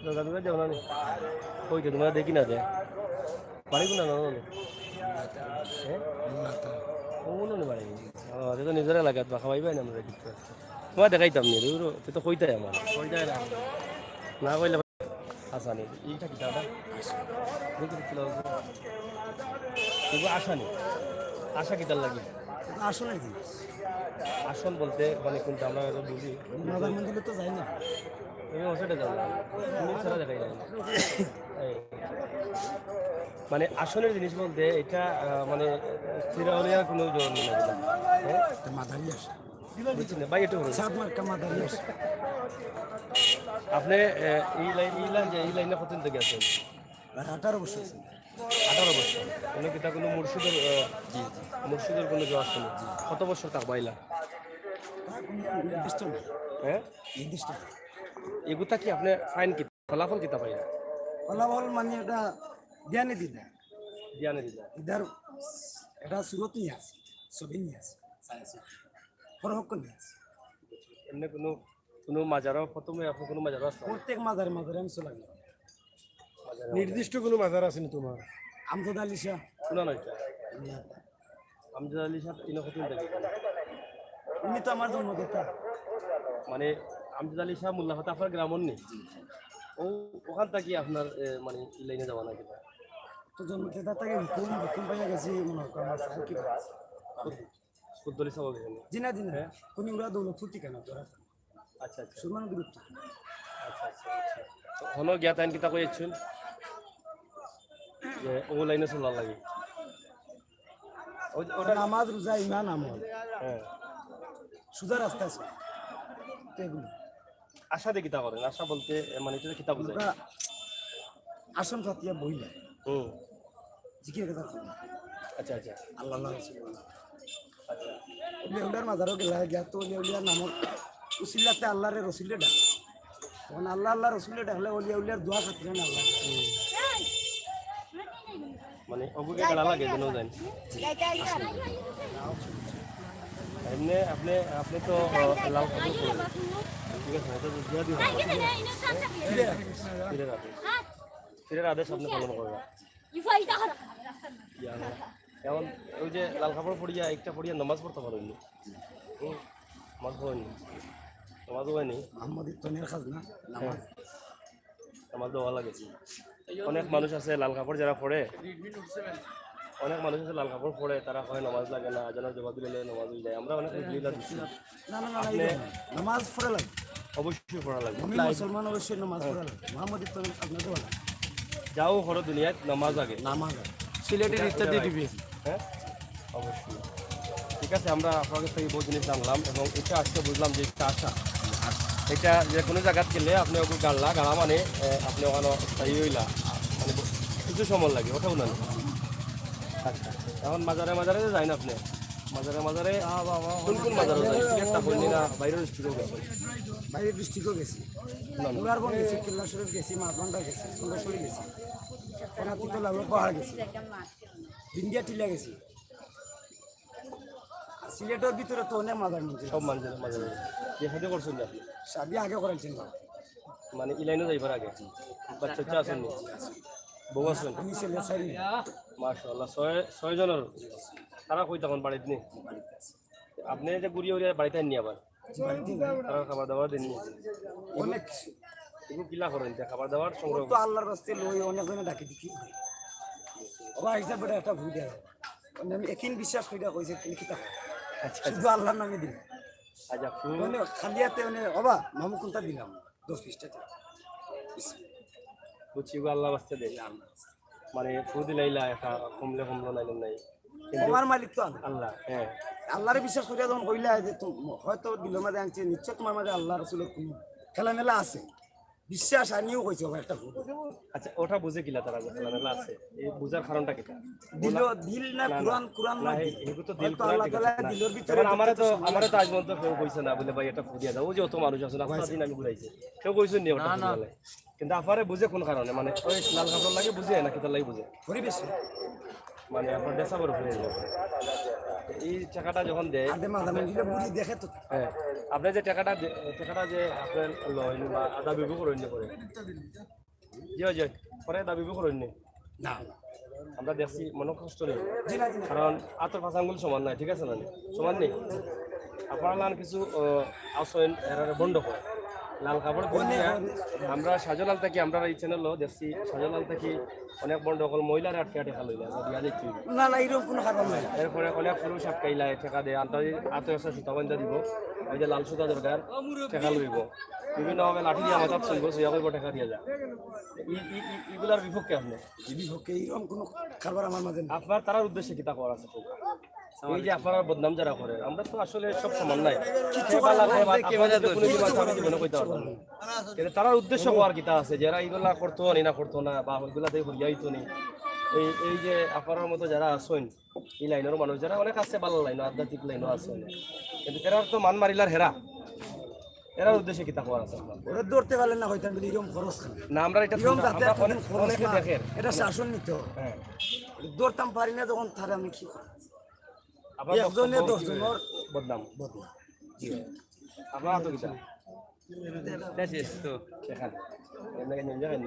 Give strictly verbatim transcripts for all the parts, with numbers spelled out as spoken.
জাগা জাগা যাও না নি? কই তো তোমরা দেখি না দে। বাড়ি কোন না, না, না? হ্যাঁ? ও মনে নেই বাড়ি। ও, এটা তো নিজের এলাকাত বা খাওয়াই পাই না আমরা কিছু। তোমার দেখাইতাম নি, দূর, তুই তো কইতাই আমার। কইতাই না। না কইলে আশা নেই। এইটা কিতা ওটা? দেখি তো কিলা অইছে। এগু আশা নেই। আশা কিতার লাগি? আসনের জিনিস। আসন বলতে মানে কোনটা আমরা হয়তো বুঝি। মাজার মন্দিরে তো যাই না। আমি অসুবিধা যাবো না। তুমি ছাড়া দেখাই না। এই। মানে আসনের জিনিস বলতে এটা, আহ, মানে ফিরাউলিয়ার কোনো জোর নেই না। হ্যাঁ? এটা মাদারি আসে। বুঝছি না, ভাই, একটু বলুন। সাত মার্কা মাদারি আসে। আপনি, আহ, এই লাইন, এই লাইন যে, এই লাইনে কতদিন থেকে আছেন? প্রায় আঠারো বছর আছে। আঠারো বছর। কোনো কিতা কোনো মুর্শিদের, আহ, জি, জি। মুর্শিদের কোনো জোর আছে না? কত বছর থাকবা ইলা? তা কোনো নির্দিষ্ট নেই। হ্যাঁ? নির্দিষ্ট নেই। এগুতা কি আপনি ফাইন কি, ফলাফল কিতা পাইলা? ফলাফল মানে এটা জ্ঞানে দিদা। জ্ঞানে দিদা। ইদার এটা সুরত নিয়ে আছে, ছবি নিয়ে আছে, ছায়া ছবি। পরহক্ষ নিয়ে আছে। এমনি কোনো, কোনো মাজারও প্রথমে আপনি কোনো মাজারও আসলেন? প্রত্যেক মাজারে মাজারে আমি চলে গেলাম। মাজারে মাজারে। নির্দিষ্ট কোনো মাজার আছে নি তোমার? আমজাদ আলী শাহ। শোনা নয় তো। আমজাদ আলী শাহ ইনো কতদিন থাকি? উনি তো আমার জন্মদাতা। মানে আমজাদ আলী শাহ মোল্লা হতে আপনার গ্রামর নি? ও, ওখান থাকি আপনার, এ, মানে এই লাইনে যাওয়া নাকি? তো জন্মদাতা থাকি হুকুম, হুকুম পাইয়া গেছি, মনে হয় আমার স্যার কি বলে? কুদ্দলি সাহেব গেছেন? জি না, জি না। হ্যাঁ? কোন ওরা দৌলতপুর ঠিকানা তো ওরা। আচ্ছা, আচ্ছা। সুরমান গুরুত্ব। আচ্ছা, আচ্ছা, আচ্ছা। তো হনো গিয়া তাইন কিতা কইছেন? যে ও লাইনে চলার লাগি। ওই যে ওটা নামাজ, রোজা, ইমান, আমল। হ্যাঁ। সোজা রাস্তা আছে। তো এগুলো। আশা দিয়ে কিতা করেন? আশা বলতে, এ, মানে, এটা কিতা বুঝায়? আমরা আসন ফাতিয়া বইলা। হুম। জিকির কথা কই। আচ্ছা, আচ্ছা। আল্লাহ, আল্লাহ, রাসূল, আল্লাহ। আচ্ছা। অলি আউলিয়ার মাজারও গেলা, গিয়া তো অলি আউলিয়ার নামর উসিলাতে আল্লাহরে রসুলরে ডাক। তখন আল্লাহ, আল্লাহ, রসুলরে ডাকলে অলি আউলিয়ার দোয়া খাতিরে না আল্লাহ। মানে, অগুকে গাড়া লাগে, যেন যায়। এমনি আপনি, আপনি তো, আহ, লাল কাপড় পরে। ঠিক আছে, এটা তো দিয়া দিও। ফিরে রাখো। ফিরে রাখো। ফিরে আদেশ আপনি পালন করবেন। ইয়া, এখন ওই যে লাল কাপড় পরিয়া, একটা পরিয়া নামাজ পড়তে পারেননি। হুম, নামাজ পড়েননি। নামাজ হয়নি। মোহাম্মদ ইবতনের খাজনা, নামাজ। নামাজ দেওয়া লাগে। অনেক মানুষ আছে লাল কাপড় যারা পরে, অনেক মানুষ আছে লাল কাপড় পরে, তারা কয় নামাজ লাগে না, আজানের জবাব দিলে নামাজ হয়ে যায়। আমরা অনেক রুগীরা দিচ্ছি। না, না, না, না, আপনি এই ধরনের। নামাজ পড়া লাগে। অবশ্যই পড়া লাগে। মুমিন মুসলমান অবশ্যই নামাজ পড়া লাগে। মোহাম্মদ ইবতনের খাজনা দেওয়া লাগে। যাও করো দুনিয়াত নামাজ আগে। নামাজ আগে। সিলেটের এটা, ইত্যাদি এটা টিভি। হ্যাঁ? অবশ্যই। ঠিক আছে, আমরা আপনার কাছ থেকে বহুত জিনিস জানলাম এবং এটা আজকে বুঝলাম যে একটা আশা। এটা যে কোনো জায়গাত গেলে আপনি ওকে গাড়লা, গাড়া মানে, এ, আপনি ওখানে স্থায়ী হইলা, মানে কিছু সময় লাগে, ওটাও না। আচ্ছা, এখন মাজারে মাজারে যাই না আপনি? মাজারে মাজারে কোন কোন মাজারে যাই? সিলেট না, বললি না, বাইরের ডিস্ট্রিক্টও গেছে? বাইরের ডিস্ট্রিক্টও গেছি। না, না। মুরারবন গেছি, কিল্লা শরীফ গেছি, মাতবান্ডা গেছি, সুন্দরসরি গেছি, কনাতিত লালন পাহাড় গেছি, বিন্দিয়া টিলা গেছি। আর সিলেটের ভিতরে তো অনেক মাজার মন্দির সব আছে। মাজার, মাজার মন্দির। বিয়ে শাদী করছেন না আপনি? শাদী আগে করাইছেন না। মানে, ই লাইনে যাইবার আগে? বাচ্চা কাচ্চা আছেন নি? বউ আছেন? আমি ছেলে চাই না। মাশাআল্লাহ, ছয়, ছয় জনের। তারা কই তখন বাড়িত নেই? বাড়িতে আছে। আপনি যে ঘুরিয়ে উড়িয়ে বাড়িতে আননি আবার? জি, বাড়িতে না। তারা খাবার দাবার দেননি? অনেক কিছু। এগুলো কিলা করেন যে খাবার দাবার সংগ্রহ ও তো করেন? আল্লাহর রাস্তায় লই, অনেক জনে ডাকি দেখি। ওবা হিসাব বেটা একটা ভুল দেয়। মানে আমি একদিন বিশ্বাস করি কইছে, "তুমি কিতা?" আচ্ছা, আচ্ছা। শুধু আল্লাহর নামে দিন। আচ্ছা, ফুল। মানে খালি হাতে মানে, "ওবা, মামু কোনটা দিলাম?" দশ বিশ টাকা। বুঝছি, এগুলো আল্লাহর রাস্তায় দেয়। আল্লাহর রাস্তায়। মানে ফুল দিলাইলা, একটা কমলে কমলো, নাইলে নাই। কিন্তু আমার মালিক তো আল্লাহ। আল্লাহ, হ্যাঁ। আল্লাহরে বিশ্বাস করিয়া যখন কইলা যে তো-, হয়তো দিল মাঝে আনছে, নিশ্চয় তোমার মাঝে আল্লাহ রসুলের কোনো খেলামেলা আছে। বিশ্বাস আনিও কইছে, "ওবা, একটা ভুল।" আচ্ছা, ওটা বুঝে কিলা তারা যে খেলামেলা আছে? এই বুঝার কারণটা কিটা? দিল, দিল না না, না। কোরআন, কোরআন না, না এই, দিল। এগুলো তো দিল হয়তো কোরআন আল্লাহ ঠিক আছে, তাআলা না। দিলর ভিতরে কারণ আমারে তো, কিছু আমারে তো আজ পর্যন্ত কেউ কইছে না বলে, "ভাই, একটা ফুল দিয়া দাও।" ওই যে অত মানুষ আছে, রাস্তা ভাই, দিন আমি ঘুরাইছি। কেউ কইছে নি ওটা না, ফুল না। দিলে? কিন্তু আফারে বুঝে কোন কারণে? মানে ওই লাল কাপড় লাগে বুঝে নাকি তার লাগে বুঝে? পরিবেশ। মানে আপনার ড্রেস আপ উপরে যায়। এই টাকাটা যখন দেয়, আর দে মাথা মুন্ডি বুড়ি দেখে তো। হ্যাঁ। আপনে যে টেকাটা দে-, টেকাটা যে আপনে লইন বা দাবি করইন নি পরে, জি, জি, পরে দাবি করইন নি? না, না। আমরা দেখছি মনো কষ্ট নেই, জি না, জি না। কারণ আতর পাঁচ আঙ্গুল সমান নাই, ঠিক আছে না? সমান নেই। আপনারা লান কিছু, আহ, আছইন, এরারে ভন্ড কয়, লাল কাপড় পিন্দিয়া। আমরা শাহজালাল থাকি, আমরা এই চ্যানেলও দেখছি, শাহজালাল থাকি অনেক ভন্ড অকল মহিলারে আটকে আটকে খালো ইলা, দিয়া দেখছি। না, না, এরকম কোনো কারণ নাই। এরপরে অনেক পুরুষ আটকাইলায়, টেকা দেয়, আনতে আতো একটা সুতা বান্ধা দিব, ওই যে লাল সুতা দরকার, টেকা লইব। বিভিন্নভাবে লাঠি দিয়া মাথাত চলবো, সইয়া কইব টেকা দিয়া যা। ই-, ই-, ই-, ইগুলার বিপক্ষে আপনি? এর বিপক্ষে এরকম কোনো কারবার আমার মাঝে নেই। আপনার তারার উদ্দেশ্যে কিতা কওয়ার আছে? এই যে আপনারা বদনাম যারা করে, আমরা তো আসলে সব সমান নাই। কিচ্ছু সে করার বালা নাই। করে, আপনারা তো কোনো কিছু আমি জীবনে কইতে পারবো না। কিন্তু তারার উদ্দেশ্য কওয়ার কিতা আছে, যারা এইগুলা করতো নি না করতো না, বা ওইগুলা দিয়ে হরিয়া হইতো নি। এই, এই যে আপনার মতো যারা আছইন, এই লাইনের মানুষ যারা অনেক আছে, ভালো লাইনও, আধ্যাত্মিক লাইনও আছে অনেক। কিন্তু এরা তো মান মারিলার হেরা, এরার উদ্দেশ্যে কিতা কওয়ার আছে আপনার? ওরা ধরতে পারলে না হইতাম, কিন্তু এরকম খরচ খান। না, আমরা এটা এরকম আমরা যাতে অনেক, একদিন খরচ অনেকে না, দেখেন। এটা শাসন নিতে হবে। হ্যাঁ। ধরতাম পারি না যখন, তাহলে আমি কি করব? আপনার একজনে বক্তব্য দশ জনের বদনাম। বদনাম। আপনার তো কিতা? শেষ তো। এখানে। এমনি কেন জানেন?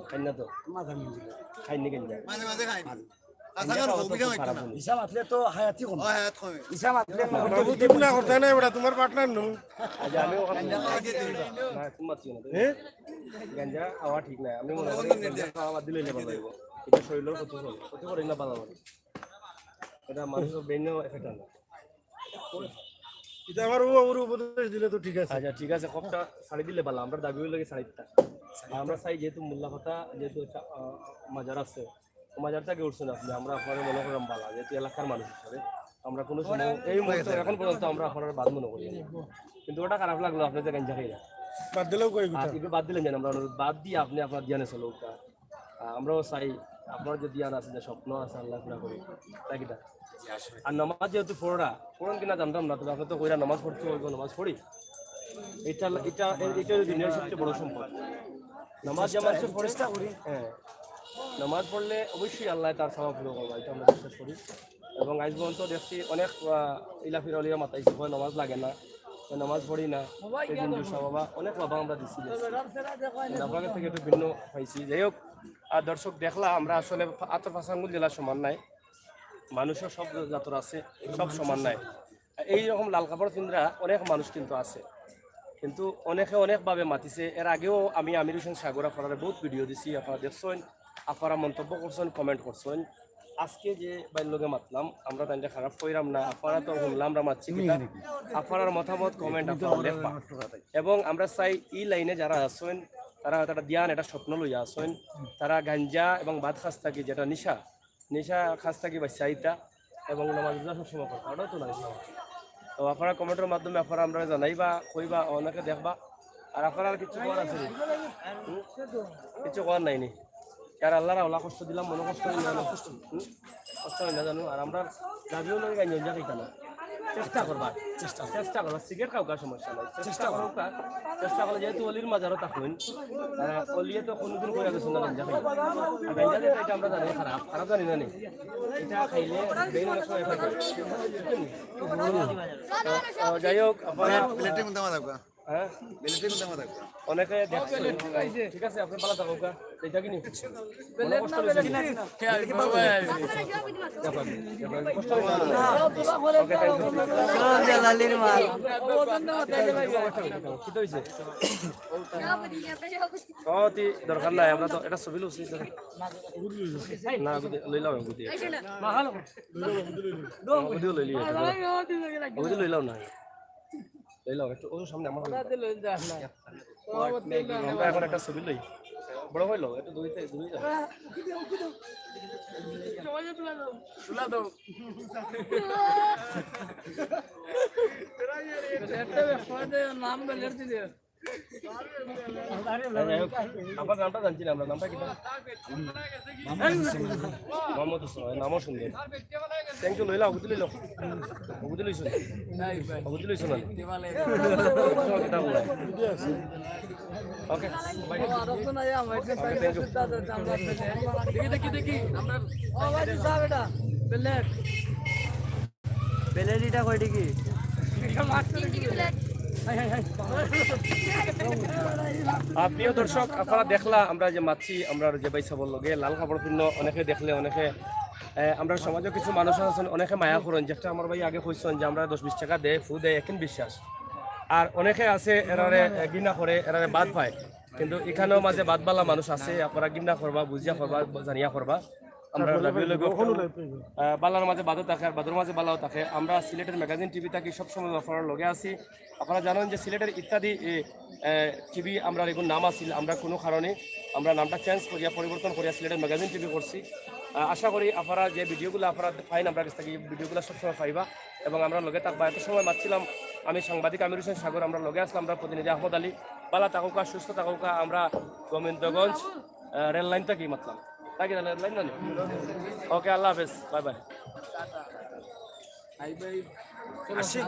খাইন না তো? মাথা মিলিয়ে দিল। খাইন নি কেন যায়? মাঝে মাঝে খাই। আশা করি অভিযোগ হইতো না। ইসা মাতলে তো হায়াতি কম। ও হায়াত কমে। ইসা মাতলে তোমরা করতে নাই, ওটা তোমার পার্টনার নু। আচ্ছা, আমি ওখানে না, তুমি মাতিও না। গাঞ্জা খাওয়া ঠিক না। আমি মনে করি গাঞ্জা খাওয়া বাদ দিলে ভালো হইব। এটা শরীরের ক্ষতি করে, ক্ষতি করে না ভালো লাগে। এটা মানুষের ব্রেনও এফেক্ট হয় না। এটা আমার ও আমার উপদেশ দিলে তো ঠিক আছে। আচ্ছা, ঠিক আছে, খবটা ছাড়ি দিলে ভালো। আমরা দাবি হইলে কি ছাড়ি দিতাম। আমরা চাই যেহেতু মোল্লা কথা, যেহেতু একটা, আহ, মাজার আছে, ও মাজার থেকে উঠছেন আপনি, আমরা আপনারা মনে করাম ভালো, যেহেতু এলাকার মানুষ হিসাবে আমরা কোনো সময় এই মুহূর্তে এখন পর্যন্ত আমরা আপনারা বাদ মনে করি না। কিন্তু ওটা খারাপ লাগলো আপনি যে গাঞ্জা খাইলা। বাদ দিলেও কই আর কথা। ইবে বাদ দিলেন যেন আমরা অনুরোধ বাদ দিয়ে আপনি আপনার ধ্যানে চলো ওটা। আহ, আমরাও চাই আপনার যে ধ্যান আছে, যে স্বপ্ন আছে, আল্লাহ পুরা করি। তাই কিতা? আর নামাজ যেহেতু পড়া, পড়েন কিনা জানতাম না, তবে আপনি তো কইরা নামাজ পড়তে হইব, নামাজ পড়ি। এটা, এটা, এটা দুনিয়ার সবচেয়ে বড় সম্পদ। নামাজ যে মানুষে পড়ে, চেষ্টা করি। হ্যাঁ, নামাজ পড়লে অবশ্যই আল্লাহ তার স্বভাব পুরো করবা, এটা আমরা বিশ্বাস করি। এবং আজ পর্যন্ত দেখছি অনেক, আহ, ইলাফির অলিয়া মাতাইছে, কয় নামাজ লাগে না, কয় নামাজ পড়ি না, এই বিন্দু সহ বাবা, অনেক বাবা আমরা দিচ্ছি, দেখছি। কিন্তু আপনার কাছ থেকে একটু ভিন্ন পাইছি। যাই হোক, আর দর্শক দেখলা, আমরা আসলে আতর পাঁচ আঙ্গুল জেলার সমান নাই, মানুষও সব জাতর আছে, সব সমান নাই। এইরকম লাল কাপড় পিন্দরা অনেক মানুষ কিন্তু আছে, কিন্তু অনেকে অনেকভাবে মাতিছে। এর আগেও আমি আমির হোসেন সাগর আপনারা বহুত ভিডিও দিছি, আপনারা দেখছেন, আপনারা মন্তব্য করছেন, কমেন্ট করছেন। আজকে যে ভাইর লগে মাতলাম, আমরা তাইলে খারাপ কইরাম না, আপনারা তো শুনলাম, আমরা মাতছি কিতা, আপনারার মতামত কমেন্ট আপনারা লেখবা। এবং আমরা চাই এই লাইনে যারা আছেন, তারা একটা ধ্যান, একটা স্বপ্ন লইয়া আছেন, তারা গাঞ্জা এবং বাদ খাস থাকি, যেটা নিশা, নিশা খাস থাকি বাচ্চা আইতা এবং নামাজ রোজা সবসময় করতা, ওটাও তো নাই। তো আপনারা কমেন্টের মাধ্যমে আপনারা আমরা জানাইবা, কইবা, অনেকে দেখবা। আর আপনারা আর কিছু করার আছে নি? হুম? কিছু করার নাই নি? আর আল্লাহর আওলা কষ্ট দিলাম, মনে কষ্ট হইল না? হুম? কষ্ট হইল না জানো? আর আমরা দাবিও লই গাইনি, যা খাইতা না। চেষ্টা করবা, চেষ্টা, চেষ্টা করবা। সিগারেট খাওকা সমস্যা নাই, চেষ্টা করুকা। চেষ্টা করলে যেহেতু অলির মাজারও থাকুন, আহ, অলিয়ে তো কোনোদিন করে গেছে না গাঞ্জা খাই। আর গাঞ্জা যেটা, এটা আমরা জানি খারাপ, খারাপ জানি না নি? এটা খাইলে ব্রেন অনেক সময় এফেক্ট হয়। বুঝলেন? তো, আহ, যাই হোক, আপনারা প্লেটে কোনটা মাথা গা? হ্যাঁ? প্লেটে কোনটা মাথা গা? অনেকে দেখছেন, ঠিক আছে, আপনি ভালো থাকুন, এটা কি নি? মনে কষ্ট হয়েছে? কষ্ট হয়েছে? Okay, thank you। কিতা হয়েছে? ও, তি দরকার নাই, আমরা তো এটা ছবি লইছি, না, গুদে, লইলাম, গুদে। গুদে লইলি, গুদে লইলাম না। লইলাম, একটু ওর সামনে আমার আমরা এখন একটা ছবি লই। বড় হইলো, একটু দূরে থেকে দূরে যাও। নাম বেলের দিলে। আপনার নামটা জানছি না আমরা, নামটা কি? মোহাম্মদ হোসেন, নামও সুন্দর। Thank you, লইলা, অগুদি লইল। অগুদি লইছো। অগুদি লইছো না? Okay, bye. Okay, thank you. দেখি, দেখি, দেখি, আমরা বেলেট। বেলেট এটা কয়টি কি? তিন কেজি প্লেট। আহ, প্রিয় দর্শক, আপনারা দেখলা আমরা যে মাতছি, আমরা যে ভাই সাবর লগে লাল কাপড় পিন্দ, অনেকে দেখলে অনেকে, আহ, আমরা সমাজে কিছু মানুষ আছেন, অনেকে মায়া করেন, যেটা আমার ভাই আগে কইছেন যে আমরা দশ বিশ টাকা দেয়, ফু দেয়, একই বিশ্বাস। আর অনেকে আছে এরারে, আহ, ঘৃণা করে, এরারে বাদ পায়। কিন্তু এখানেও মাঝে বাদ বালা মানুষ আছে, আপনারা ঘৃণা করবা, বুঝিয়া করবা, জানিয়া করবা। আমরা দাবি লগে আহ, বালার মাঝে বাদও থাকে, আর বাদর মাঝে বালাও থাকে। আমরা সিলেটের ম্যাগাজিন টিভি থাকি সবসময় আপনারা লগে আছি। আপনারা জানেন যে সিলেটের ইত্যাদি, এ, এ, টিভি আমরা এগুলো নাম আছিল, আমরা কোনো কারণে আমরা নামটা চেঞ্জ করিয়া পরিবর্তন করিয়া সিলেটের ম্যাগাজিন টিভি করছি। আহ, আশা করি আপনারা যে ভিডিওগুলো আপনারা পাইন, আমরা কাছ থেকে ভিডিওগুলো সবসময় পাইবা এবং আমরা লগে থাকবা। এত সময় মাতছিলাম আমি সাংবাদিক আমির হোসেন সাগর, আমরা লগে আসলাম আমরা প্রতিনিধি আহমদ আলী। বালা থাকুকা, সুস্থ থাকুকা। আমরা গোবিন্দগঞ্জ, আহ, রেল লাইন থাকি মাতলাম, নাকি রেল লাইন না? ওকে, আল্লাহ হাফেজ, বাই বাই। আসি।